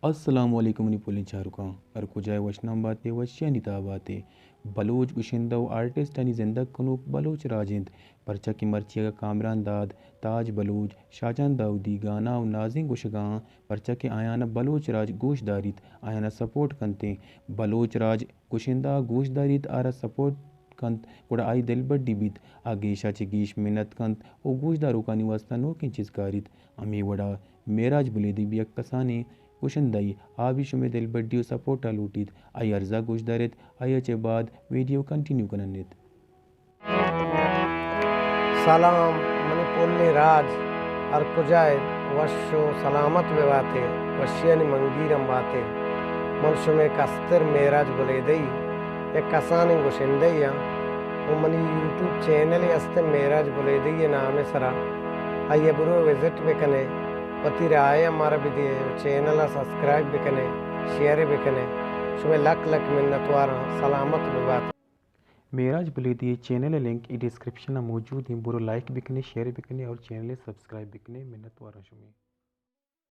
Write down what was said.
السلام علیکم منی پلیں چاروکاں، ہر کجا ئے وشنام بات ئے، وشیانی تہا بات ئے۔ بلوچ گشندہ و آرٹسٹانی زندگ کنوک بلوچ راج انت، پرچا کہ مرچی اگاں کامران داد، تاج بلوچ، شاہجان داؤدی گانا و نازینک گوشگا آں، پرچا کہ آیانا بلوچ راج گوش داریت، آیانا سپورٹ کنتیں۔ بلوچ راج گشندہ گوش داریت، آرا سپورٹ کنت، گڑا آئی دلبڈی بیت، آ گیشا چہ گیش منت کنت و گوشداروکانی واستا نوکیں چیز کاریت۔ ہمے وڑا معراج بلیدی بھی یک کسانیں گشندہ ئی، آ بھی شمے دلبڈی و سپورٹا لوٹیت۔ آئی ارزا گوش داریت، آئیا چہ بعد ویڈیو کنٹینیو کننیت۔ سلام منی پلیں راج، ہر کجا ئے وش و سلامت بہ بات ئے، وشیانی منگیر ہم بات ئے۔ من شمے کستر معراج بلیدئی، یک کسانیں گشندہ ئی آں و منی یوٹیوب چینلے است معراج بلیدئی نام سرا، آئیا برو وزٹ بکنے، وتی رائے ہم مارا بدیے و چینلا سبسکرائب بکنے، شیئر بکنے۔ شمے لک لک منتواراں، سلامت بہ بات۔ معراج بلیدی چینل لنک ای ڈسکرپشن موجود ہیں، برو لائک بکنے، شیئر بکنے اور چینل سبسکرائب بکنے۔ منتواراں شمے۔